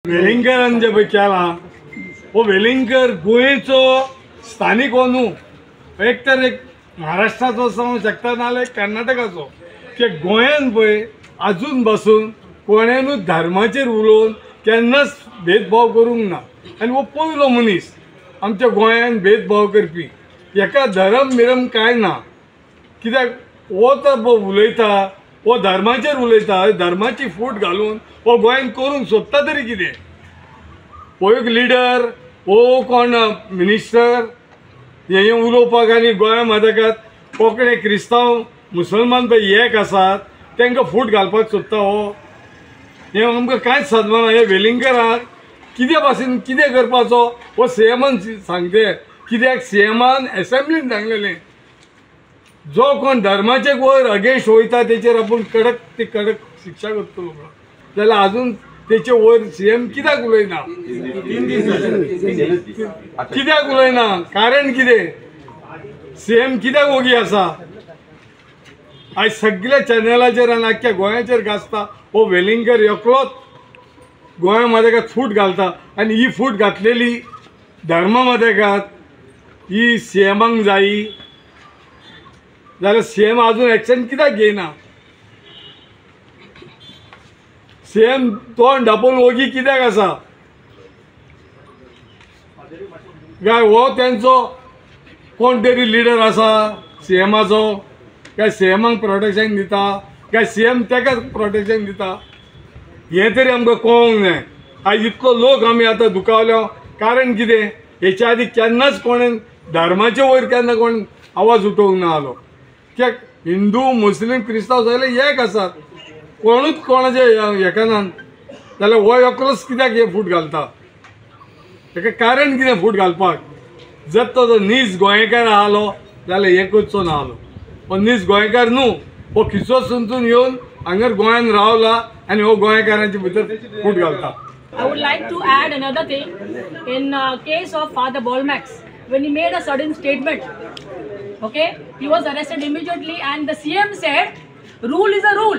वेलिंगकरान जे पळय केलां हो वेलिंगकर गोंयचो स्थानीक हो न्हू, एक तर एक महाराष्ट्राचो जावंक शकता नाजाल्यार कर्नाटकाचो. की गोंयान पळय आजून बसून कोणेनूच धर्माचेर उलोवन केन्नाच भेदभाव करूंक ना आनी हो पयलो मनीस आमच्या गोंयान भेदभाव करपी. हेका धर्म बिरम कांय ना, कित्याक हो तर उलयता हो धर्माचेर उलयता, धर्माची फूट घालून हो गोंयान करूंक सोदता तरी कितें. हो एक लिडर, हो कोण मिनिस्टर हें उलोवपाक आनी गोंया मदकात कोंकणी क्रिस्तांव मुसलमान पळय एक आसात तांकां फूट घालपाक सोदता हो. हें आमकां कांयच सदमाना. हे वेलिंगकराक कितें भाशेन कितें करपाचो हो सीएमान सांगते, कित्याक सीएमान एसेंब्लीन सांगलेलें जो कोण धर्माचे वयर अगेन्स्ट वयता तेचेर आपूण कडक ती कडक शिक्षा करतलो म्हणून. जाल्यार आजून तेचे वयर सीएम कित्याक उलयना, कित्याक उलयना, कारण कितें? सीएम कित्याक ओगी आसा? आयज सगळ्या चॅनलाचेर आनी आख्ख्या गोंयाचेर गाजता हो वेलिंगकर एकलोच गोंया मदेकात फूट घालता आनी ही फूट घातलेली धर्मा मदेकात ही सीएमाक जायी जाल्यार सीएम अजून एक्शन कित्याक घेयना? सीएम तोंड धापून ओगी कित्याक आसा? काय हो तेंचो कोण तरी लिडर आसा सीएमाचो? काय सीएमाक प्रोटेक्शन दिता? काय सीएम तेका प्रोटेक्शन दिता? हें तरी आमकां कळोंक जाय. आयज इतलो लोक आमी आतां दुखावल्या कारण कितें? हेच्या आदी केन्नाच कोणें धर्माचे वयर केन्ना कोण आवाज उठोवंक ना आलो. कित्याक हिंदू मुस्लीम क्रिस्तांव सगळे एक आसात, कोणूच कोणाचे हेका ना. जाल्यार हो एकलोच कित्याक हे फूट घालता? हेका कारण कितें फूट घालपाक? जर तो नीज गोंयकार आसलो जाल्यार हें करचो ना आसलो. हो नीज गोंयकार न्हू, हो खिचो सुंतून येवन हांगर गोंयान रावला आनी हो गोंयकारांचे भितर फूट घालता. I would like to add another thing. In case of Father Bolmax, when he made a sudden statement, okay, he was arrested immediately and the CM said, rule is a rule.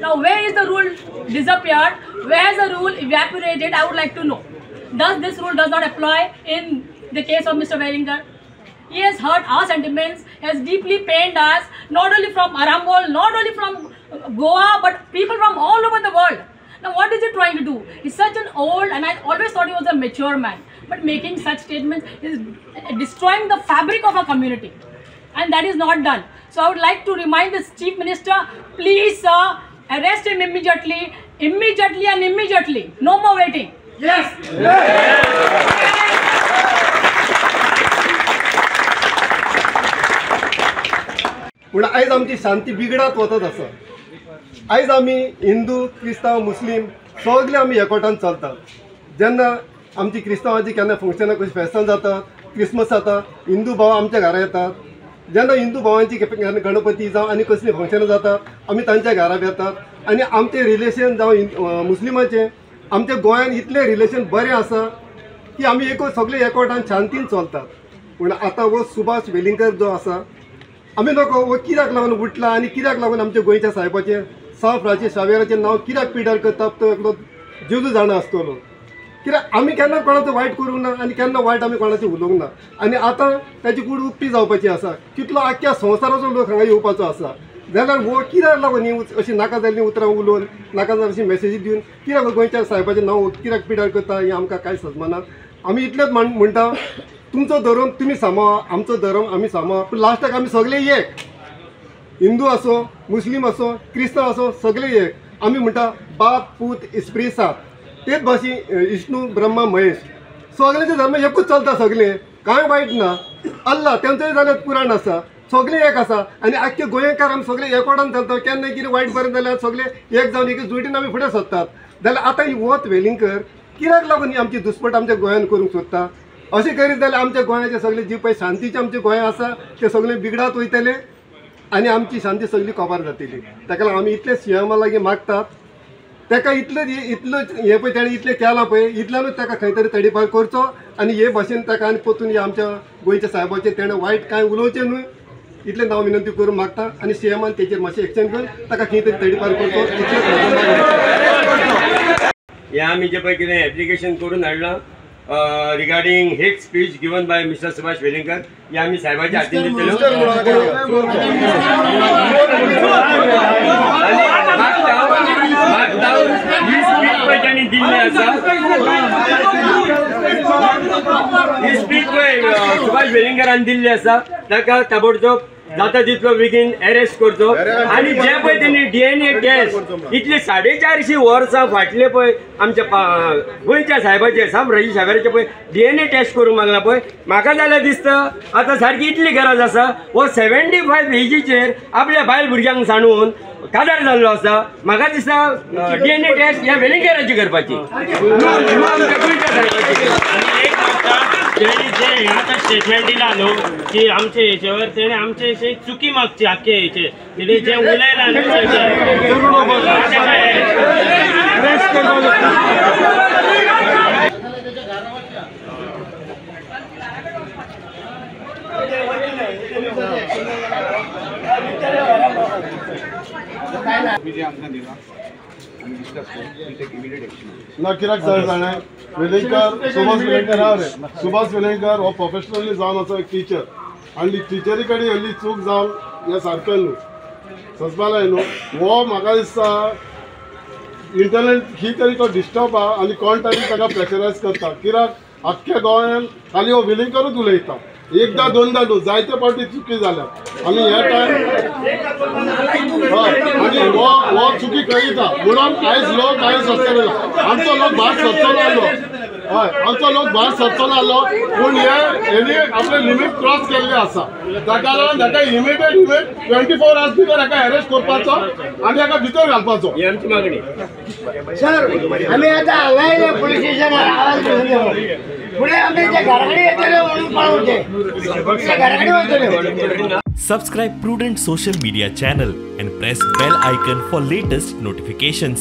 Now where is the rule disappeared? Where has the rule evaporated? I would like to know. Does this rule does not apply in the case of Mr. Welingkar? He has hurt our sentiments, has deeply pained us, not only from Arambol, not only from Goa, but people from all over the world. Now what is he trying to do? He's such an old, and I always thought he was a mature man, but making such statements is destroying the fabric of our community, and that is not done. So I would like to remind the Chief Minister, please sir, arrest him immediately, immediately and immediately. No more waiting. Yes! Yes! पूण आयज आमची शांती बिगडात वचत आसा. आयज आमी हिंदू क्रिस्तांव मुस्लीम सगळे आमी एकवटान चलतात. जेन्ना आमची क्रिस्तांवाची केन्ना फंक्शनां कशी फेस्तां जाता, क्रिसमस जाता, हिंदू भाव आमच्या घरा येतात. जेन्ना हिंदू भावांची गणपती जावं आनी कसली फंक्शनां जाता आमी तांच्या घरा येतात. आनी आमचें रिलेशन जावं मुस्लिमाचें आमच्या गोंयान इतलें रिलेशन बरें आसा की आमी एक सगळे एकवटान शांतीन चलतात. पूण आतां हो सुभाष वेलिंगकर जो आसा आमी नको हो कित्याक लागून उठला आनी कित्याक लागून आमच्या गोंयच्या साहेबाचें साव फ्रांसीस शावेराचें नांव कित्याक पिड्यार करता तो एकलो जेजू जाणा आसतलो. कित्याक आमी केन्ना कोणाचो वायट करूंक ना आनी केन्ना वायट आमी कोणाचें उलोवंक ना. आनी आतां ताची कूड उक्ती जावपाची आसा, कितलो आख्ख्या संवसाराचो लोक हांगा येवपाचो आसा. जाल्यार हो कित्याक लागून ही अशी नाका जाल्लीं उतरां उलोवन नाका जाल्ली अशी मॅसेजी दिवन कित्याक गोंयच्या साहेबाचें नांव कित्याक पिड्यार करता हें आमकां कांय सजमाना. आमी इतलेंच म्हणटा तुमचो धर्म तुमी सांबाळा, आमचो धर्म आमी सांबाळा, पूण लास्टाक आमी सगळे एक. हिंदू आसो, मुस्लीम आसो, क्रिस्तांव आसो, सगळे एक. आमी म्हणटा बाप पूत इस्प्रिसांत, तेच भाशेन विष्णू ब्रह्मा महेश सगळ्यांचे धर्म एकूच चलता. सगळे कांय वायट ना. अल्ला तेंचोय जाल्यार पुराण आसा, सगळे एक आसा. आनी आख्खे गोंयकार आमी सगळे एकवटान चलता. केन्ना कितें वायट बरें जाल्यार सगळे एक जावन एक जुळटीन आमी फुडें सरतात. जाल्यार आतां ही वत वेलिंगकर कित्याक लागून ही आमची दुस्पट आमच्या गोंयान करूंक सोदता? अशें करीत जाल्यार आमच्या गोंयाचे सगळे जी पळय शांतीचें आमचें गोंय आसा तें सगळें बिगडात वयतलें आनी आमची शांती सगळी काबार जातली. ताका लागून आमी इतले सीएमा लागीं मागतात ताका इतलें इतलो हें पळय ताणें इतलें केलां पळय इतल्यानूच ताका खंय तरी तडीपार करचो आनी हे भाशेन ताका आनी परतून हे आमच्या गोंयच्या साहेबाचें ताणें वायट कांय उलोवचें न्हय इतलें हांव विनंती करून मागता. आनी सीएमान तेचेर मातशें एक्शन घेवन ताका खंय तरी तडीपार करचो इतलें. हें आमी जें पळय कितें एप्लिकेशन करून हाडलां regarding hate speech given by mister Subhash Velingkar, हे आमी साहेबाच्या हातीन दितले. ही स्पीच पळय तांणी दिल्ली आसा, ही स्पीच पळय सुभाष वेलिंगकरान दिल्ली आसा, ताका ताबडतोब जाता तितलो बेगीन अरेस्ट करचो. आनी जे पळय तेणी DNA test इतले 450 वर्सां फाटले पळय आमच्या गोंयच्या साहेबाचे साम रजी साहेबाचे पळय DNA test करूंक मागला पळय, म्हाका जाल्यार दिसता आतां सारकी इतली गरज आसा. हो 75 एजीचेर आपल्या बायल भुरग्यांक सांडून काजार जाल्लो आसा. म्हाका दिसता DNA test ह्या वेलिंगकराची करपाची, आमच्या गोंयच्या साहेबाची. तेणी जे आतां स्टेटमेंट दिला न्हू की आमचे हेचेवर तेणे आमचे अशें चुकी मागची आख्खे हेचे तेणी जें उलयलां न्हू ना कित्याक जाय जाणा वेलिंगकर सुभाष वेलिंगकर हा रे, सुभाष वेलिंगकर हो प्रोफेशनली जावन आसा एक टिचर आनी टिचरी कडेन इल्ली चूक जावन हें सारकें न्हू, सजपाक न्हू. हो म्हाका दिसता इंटरनेट ही तरी तो डिस्टर्ब आहा आनी कोण तरी ताका प्रेशरायज करता. कित्याक आख्ख्या गोंयान खाली हो वेलिंगकरूच उलयता, एकदा दोनदा न्हू जायते फावटी चुकी जाल्या आनी हे टायम आनी हो हो चुकी कळयता म्हणून आयज लोक आयज सरचो ना, आमचो लोक भायर सरचो नासलो. हय, आमचो लोक भायर सरचो नासलो, पूण हे हेणी आपले लिमीट क्रॉस केल्ले आसा. ताका लागून ताका इमिडिएट 24 आवर्स भितर हाका अरेस्ट करपाचो आनी हाका भितर घालपाचो, ही आमची मागणी. सर आमी आतां हांगा येयले पुलीस स्टेशनार आवाज घेवन फुडें आमी ते घरा कडेन येतले म्हणून पळोवचें, घरा कडेन वयतले. Subscribe Prudent Social Media channel and press bell icon for latest notifications.